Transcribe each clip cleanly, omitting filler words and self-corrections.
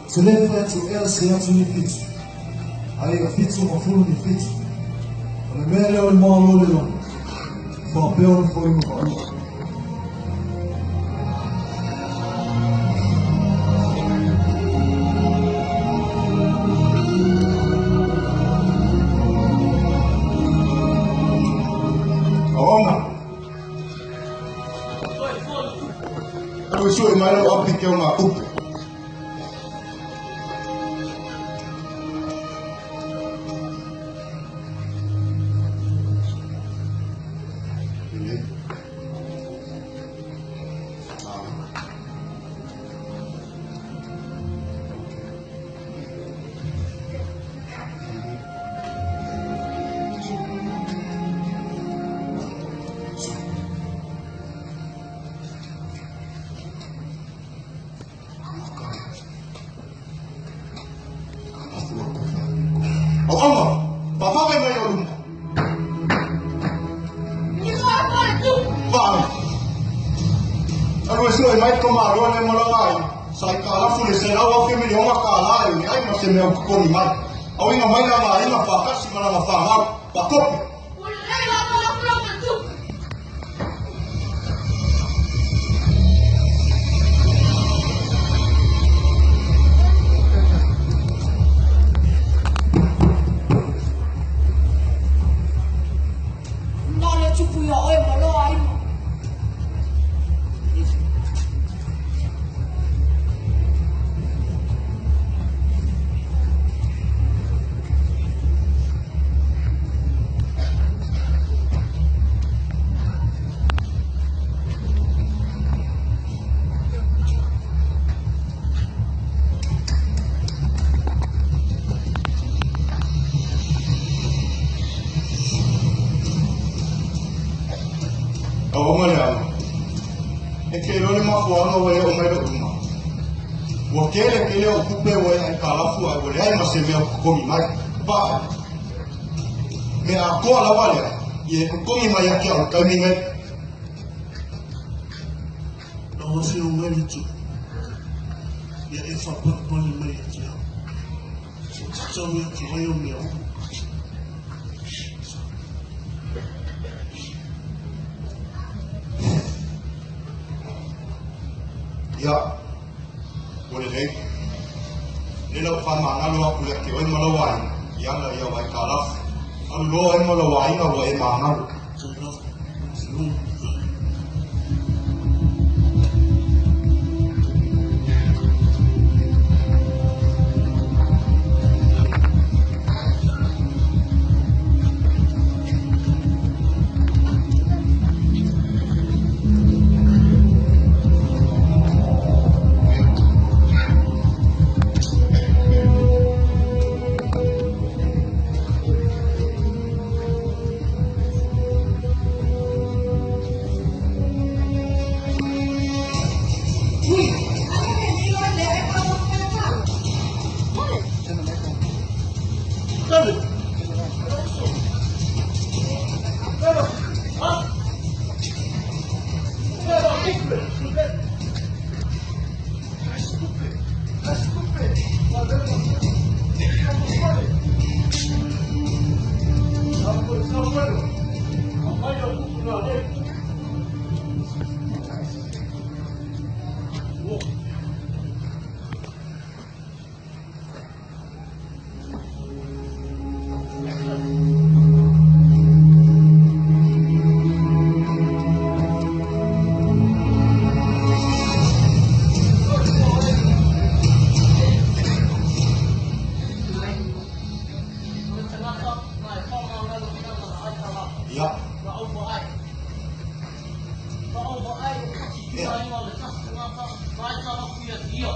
Se le fai atu ea se atu ni fitu. Ai o fitu ma fulu ni fitu. O le mea lea o le malo le lono. Faapea ona foiga faaua. Aoga. Alu sui mai lau api ke o ngā kupe. Aoga, pāpāve mai o luma. Vaai. Alu e sui mai ko malo le mola ai. Sai ka la fu le se lau afe miliona ka la e ni ai ma se mea o kokoni mai. Au inga mai la ngā inga whakasi ma la whangau. Pakopi. Au le au. E ke lole mafuanga wa e o mai lo uma. Ua kele kele o kupe wa e ai ka lafu ai wa le ai ma se mea o kokomi mai. Pa. Me a koa la wale. I e kokomi mai a kia o kaumi ngai. Lau afioga e le tu. Ia e faapalepale mai ia te au. Se tatau atu ai o mea uma. Ia, ua lelei. Le lau whamangalo aku ia ke oi malo ai. Ia la ia wai ka lafu. Alu loa ai malo ai ua e mangalo.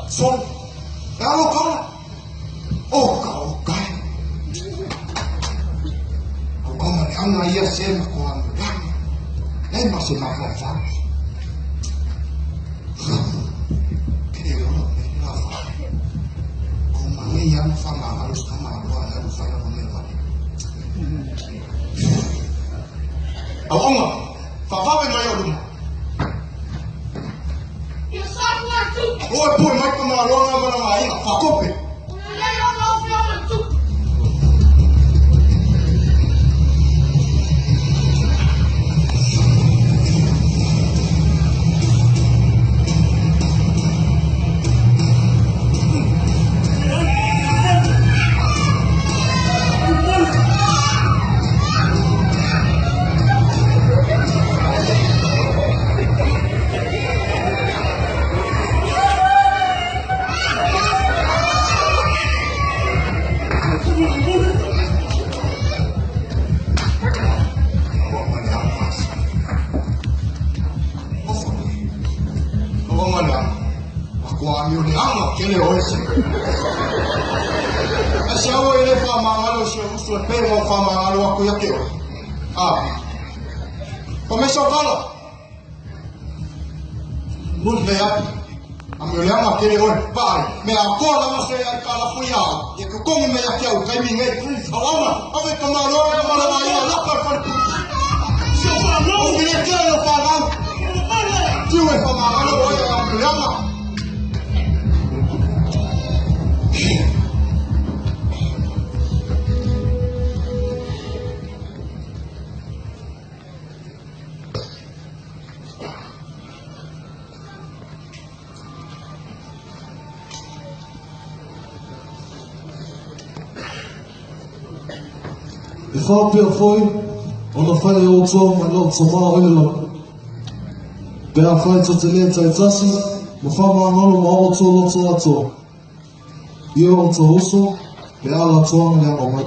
Solo. E alo kaula. O ka o kai. O ka ma le anga ia se ma ko anu langa. E ma se ma fa fa. Ke le olo me la fa. Ko ma le ia ma fa ma alo ska ma alo a alo fa la me fa. Au onga. Fa fa me mai o luma. Oe pue mai ka maloga ma na aiga faakope. Kele oe se. A se au e le whamangalo se usu e pe mo whamangalo aku ia ke oe. A. Pa me sau kala. Mun le api. A me le anga kele oe pae. Me a koa lava se ai kala fui au. Ia kukongi me ia ke au kai mi ngei. Au auna. Ave ka malo e malama ia lapa e whare. O kile kele o whanau. Tiu e whamangalo oe a me le anga. E whāpea whai, ona whai e o toa mai lau tō mā oe lau. Pe a whai tō te lea taitasi, ma whamangalo ma o tō loto atoa. Ia o tō uso, pe ala toanga le anga mai.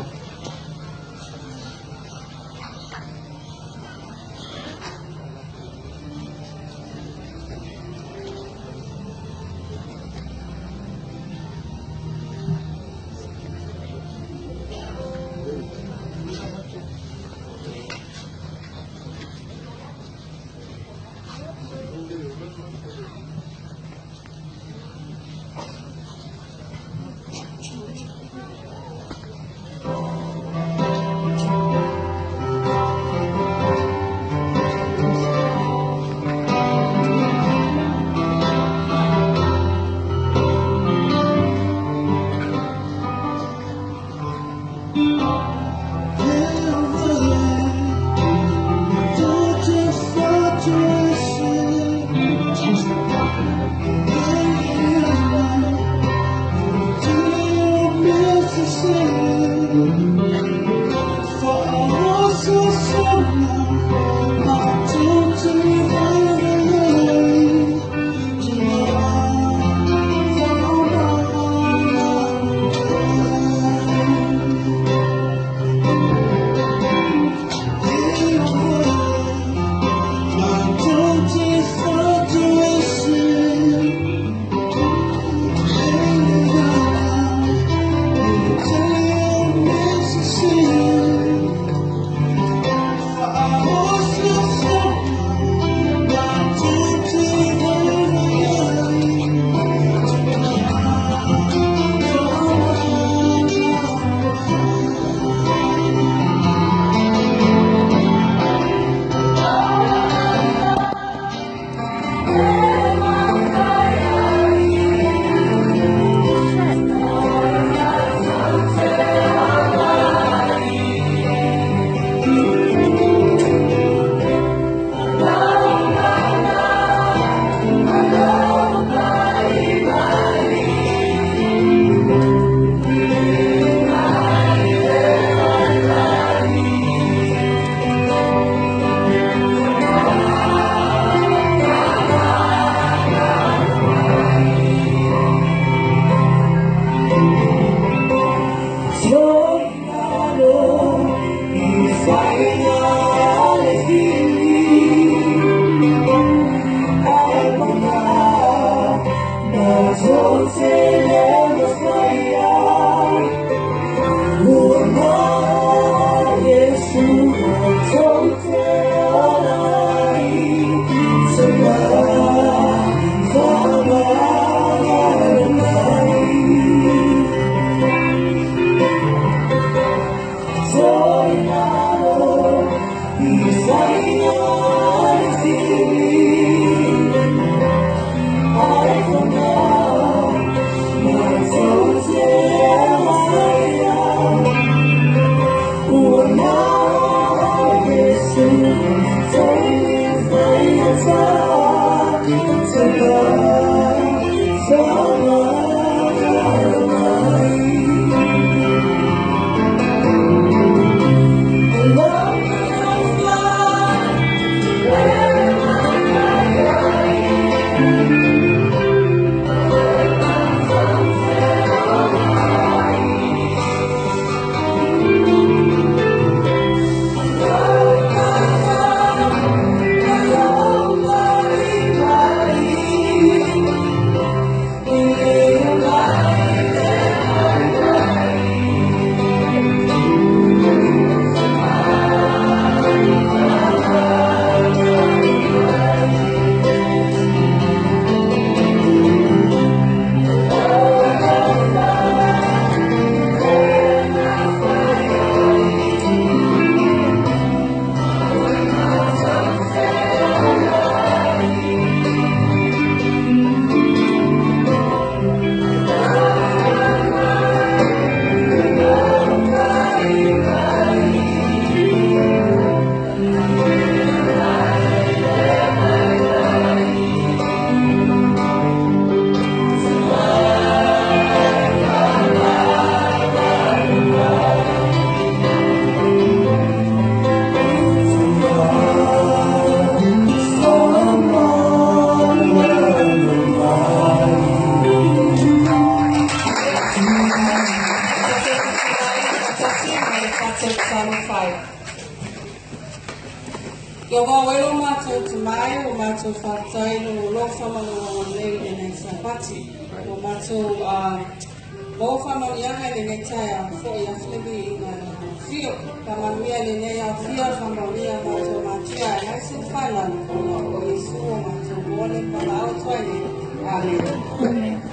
Amen.